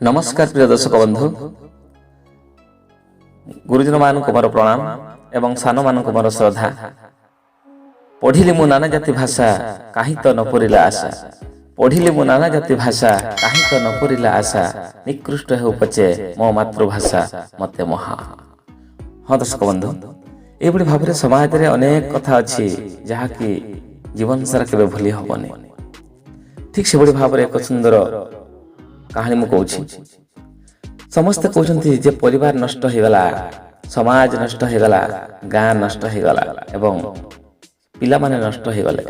ନମସ୍କାର ପ୍ରିୟ ଦର୍ଶକ ବନ୍ଧୁ, ଗୁରୁଜନମାନଙ୍କୁ ମୋର ପ୍ରଣାମ ଏବଂ ସାନମାନଙ୍କୁ ମୋର ଶ୍ରଦ୍ଧା। ପଢ଼ିଲି ମୁଁ ନାନା ଜାତି ଭାଷା, କାହିଁ ତ ନ ପୁରିଲା ଆଶା। ପଢ଼ିଲି ମୁଁ ନାନା ଜାତି ଭାଷା, କାହିଁ ତ ନ ପୁରିଲା ଆଶା। ନିକୃଷ୍ଟ ହେଉ ପଛେ, ମୋ ମାତୃଭାଷା ମତେ ମହା। ହଁ ଦର୍ଶକ ବନ୍ଧୁ, ଏଇଭଳି ଭାବରେ ସମାଜରେ ଅନେକ କଥା ଅଛି, ଯାହାକି ଜୀବନ ସାରା କେବେ ଭୁଲି ହେବନି। ଠିକ୍ ସେଭଳି ଭାବରେ ଏକ ସୁନ୍ଦର କାହାଣୀ ମୁଁ କହୁଛି। ସମସ୍ତେ କହୁଛନ୍ତି ଯେ ପରିବାର ନଷ୍ଟ ହେଇଗଲା, ସମାଜ ନଷ୍ଟ ହେଇଗଲା, ଗାଁ ନଷ୍ଟ ହେଇଗଲା ଏବଂ ପିଲାମାନେ ନଷ୍ଟ ହେଇଗଲେ।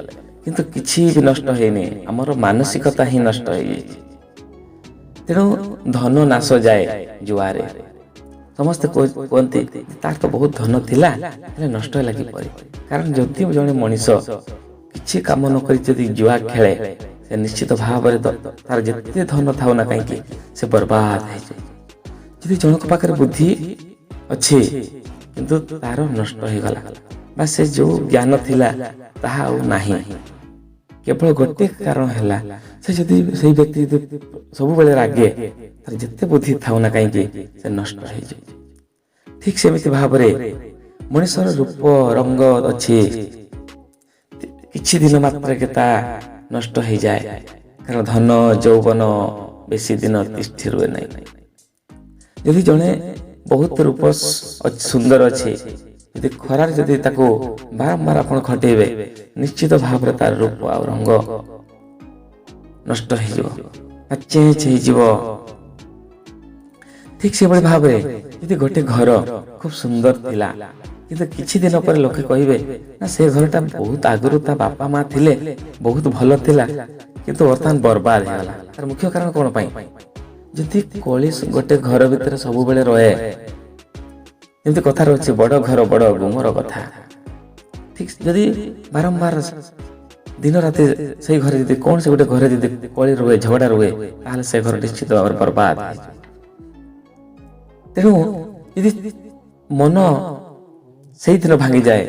କିନ୍ତୁ କିଛି ବି ନଷ୍ଟ ହେଇନି, ଆମର ମାନସିକତା ହିଁ ନଷ୍ଟ ହେଇଯାଇଛି। ତେଣୁ ଧନ ନାଶ ଯାଏ ଜୁଆରେ। ସମସ୍ତେ କୁହନ୍ତି, ତାର ତ ବହୁତ ଧନ ଥିଲା, ହେଲେ ନଷ୍ଟ ହେଲା କିପରି? କାରଣ ଯଦି ଜଣେ ମଣିଷ କିଛି କାମ ନ କରି ଯଦି ଜୁଆ ଖେଳେ, ସେ ନିଶ୍ଚିତ ଭାବରେ ତାର ଯେତେ ଧନ ଥାଉ ନା କାହିଁକି, ସେ ବର୍ବାଦ ହେଇଯାଏ। ଯଦି ଜଣଙ୍କ ପାଖରେ ବୁଦ୍ଧି ଅଛି, କିନ୍ତୁ ତାର ନଷ୍ଟ ହେଇଗଲା ବା ସେ ଯୋଉ ଜ୍ଞାନ ଥିଲା ତାହା ଆଉ ନାହିଁ, କେବଳ ଗୋଟିଏ କାରଣ ହେଲା, ସେ ଯଦି ସେଇ ବ୍ୟକ୍ତି ଯଦି ସବୁବେଳେ ରାଗେ, ତାର ଯେତେ ବୁଦ୍ଧି ଥାଉ ନା କାହିଁକି, ସେ ନଷ୍ଟ ହେଇଯାଏ। ଠିକ ସେମିତି ଭାବରେ ମଣିଷର ରୂପ ରଙ୍ଗ ଅଛି, କିଛି ଦିନ ମାତ୍ରକେ ତା ନଷ୍ଟ ହେଇଯାଏ। କାରଣ ଧନ ଯୌବନ ବେଶୀ ଦିନ ତିଷ୍ଠି ରୁହେ ନାହିଁ। ଯଦି ଜଣେ ବହୁତ ରୂପ ସୁନ୍ଦର ଅଛି, ଯଦି ଖରାରେ ଯଦି ତାକୁ ବାରମ୍ବାର ଆପଣ ଖଟେଇବେ, ନିଶ୍ଚିତ ଭାବରେ ତାର ରୂପ ଆଉ ରଙ୍ଗ ନଷ୍ଟ ହେଇଯିବ ବା ଚେଞ୍ଜ ହେଇଯିବ। ଠିକ ସେଭଳି ଭାବରେ ଯଦି ଗୋଟେ ଘର ଖୁବ ସୁନ୍ଦର ଥିଲା, କିନ୍ତୁ କିଛି ଦିନ ପରେ ଲୋକେ କହିବେ ନା, ସେ ଘରଟା ବହୁତ ଆଗରୁ ତା ବାପା ମା ଥିଲେ, ବହୁତ ଭଲ ଥିଲା, କିନ୍ତୁ ବର୍ତ୍ତମାନ ବର୍ବାଦ ହେଇଗଲା। ତାର ମୁଖ୍ୟ କାରଣ କଣ ପାଇଁ? ଯଦି କଳି ଗୋଟେ ଘର ଭିତରେ ସବୁବେଳେ ରହେ, ଯେମିତି କଥାରେ ଅଛି, ବଡ ଘର ବଡ ଗୁମର କଥା। ଠିକ ଯଦି ବାରମ୍ବାର ଦିନ ରାତି ସେଇ ଘରେ ଯଦି କୌଣସି ଗୋଟେ ଘରେ ଯଦି କଳି ରୁହେ, ଝଗଡ଼ା ରୁହେ, ତାହେଲେ ସେ ଘର ନିଶ୍ଚିତ ଭାବରେ ବର୍ବାଦ ହେଇଯିବ। ତେଣୁ ଯଦି ମନ ସେଇଦିନ ଭାଙ୍ଗିଯାଏ,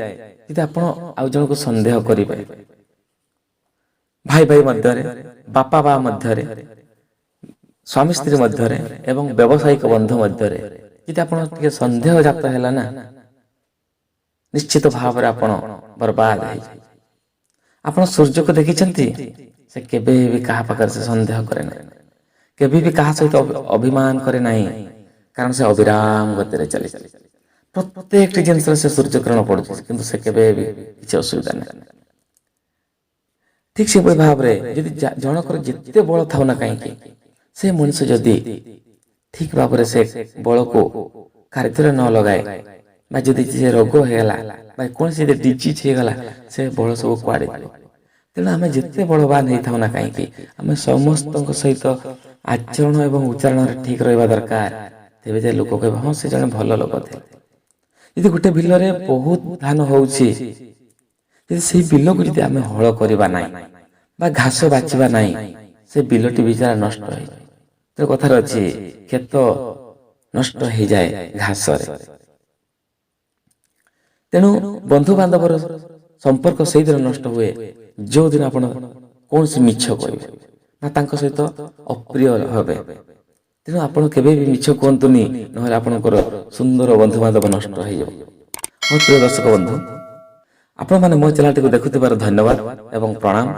ଯଦି ଆପଣ ଆଉ ଜଣକୁ ସନ୍ଦେହ କରିବେ, ଭାଇ ଭାଇ ମଧ୍ୟରେ, ବାପା ମା ମଧ୍ୟରେ, ସ୍ୱାମୀ ସ୍ତ୍ରୀ ମଧ୍ୟରେ ଏବଂ ବ୍ୟବସାୟିକ ବନ୍ଧୁ ମଧ୍ୟରେ ଯଦି ଆପଣ ଟିକେ ସନ୍ଦେହ ଜାତ ହେଲା ନା, ନିଶ୍ଚିତ ଭାବରେ ଆପଣ ବର୍ବାଦ ହେଇଯିବେ। ଆପଣ ସୂର୍ଯ୍ୟକୁ ଦେଖିଛନ୍ତି? ସେ କେବେ ବି କାହା ପାଖରେ ସେ ସନ୍ଦେହ କରେ ନାହିଁ, କେବେ ବି କାହା ସହିତ ଅଭିମାନ କରେ ନାହିଁ। କାରଣ ସେ ଅବିରାମ ଗତିରେ ଚାଲିଛି। ପ୍ରତ୍ୟେକଟି ଜିନିଷରେ ସେ ସୂର୍ଯ୍ୟକିରଣ ପଡୁଛି, କିନ୍ତୁ ସେ କେବେ ବି କିଛି ଅସୁବିଧା ନାହିଁ। ଠିକ ସେଭଳି ଭାବରେ ଯଦି ଜଣଙ୍କର ଯେତେ ବଳ ଥାଉ ନା କାହିଁକି, ସେ ମଣିଷ ଯଦି ଠିକ ଭାବରେ ସେ ବଳକୁ କାର୍ଯ୍ୟରେ ନ ଲଗାଏ ବା ଯଦି ସେ ରୋଗ ହେଇଗଲା ବା କୌଣସି ଯଦି ଡିଜିଜ୍ ହେଇଗଲା, ସେ ବଳ ସବୁ କୁଆଡ଼େ ଯିବ? ତେଣୁ ଆମେ ଯେତେ ବଳବାନ ହେଇଥାଉ ନା କାହିଁକି, ଆମେ ସମସ୍ତଙ୍କ ସହିତ ଆଚରଣ ଏବଂ ଉଚ୍ଚାରଣରେ ଠିକ ରହିବା ଦରକାର। ତେବେ ଯାଇ ଲୋକ କହିବେ, ହଁ, ସେ ଜଣେ ଭଲ ଲୋକ ଥିଲେ। ଯଦି ଗୋଟେ ବିଲରେ ବହୁତ ଧାନ ହଉଛି, ଯଦି ସେଇ ବିଲକୁ ଯଦି ଆମେ ହଳ କରିବା ନାହିଁ ବା ଘାସ ବାଛିବା ନାହିଁ, ସେ ବିଲଟି ବିଚାରା ନଷ୍ଟ ହେଇଯାଏ। ତେଣୁ କଥାରେ ଅଛି, କ୍ଷେତ ନଷ୍ଟ ହେଇଯାଏ ଘାସରେ। ତେଣୁ ବନ୍ଧୁବାନ୍ଧବର ସମ୍ପର୍କ ସେଇଦିନ ନଷ୍ଟ ହୁଏ, ଯେଉଁଦିନ ଆପଣ କୌଣସି ମିଛ କହିବେ ବା ତାଙ୍କ ସହିତ ଅପ୍ରିୟ ହେବେ। ତେଣୁ ଆପଣ କେବେ ବି ମିଛ କୁହନ୍ତୁନି, ନହେଲେ ଆପଣଙ୍କର ସୁନ୍ଦର ବନ୍ଧୁବାନ୍ଧବ ନଷ୍ଟ ହେଇଯିବ। ମୋ ପ୍ରିୟ ଦର୍ଶକ ବନ୍ଧୁ, ଆପଣମାନେ ମୋ ଚ୍ୟାନେଲଟିକୁ ଦେଖୁଥିବାରୁ ଧନ୍ୟବାଦ ଏବଂ ପ୍ରଣାମ।